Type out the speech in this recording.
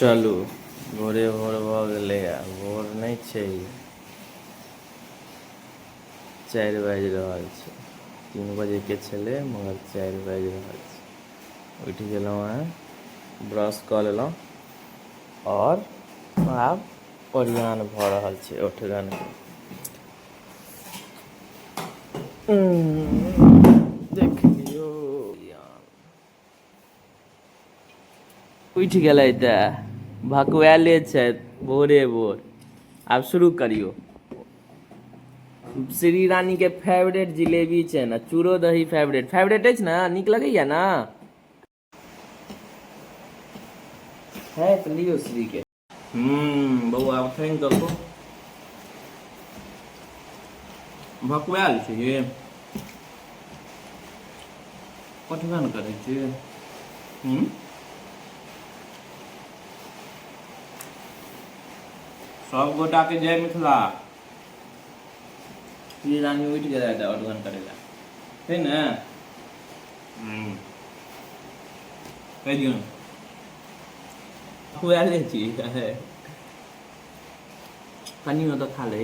चलू भोरे भोर भऽ गेलैए। भोर नहि छै, 4 बाजि रहल छै। 3 बजेके छलै मगर 4 बाजि रहल छै। उठि गेलहुँ हँ, ब्रश कऽ लेलहुँ आओर आब ओरियान भऽ रहल छै ओठगनके। देख लियौ, उठि गेलै तऽ भकुआएले छै भोरे भोर। आब शुरू करियौ। श्री रानी के फेवरेट जिलेबी छै ने, चूड़ो दही फेवरेट फेवरेट अछि ने, नीक लगैया ने? है तऽ लियौ श्री के। बौआ उठैन कऽ भकुआयल छै ये, पटवन करै छी। सब गोटा के जय मिथिला। श्री रानी उठि गेलै तऽ अटवन करै लए छै ने। कहि दियौ, खुआले छी, कनियो तऽ खा ले।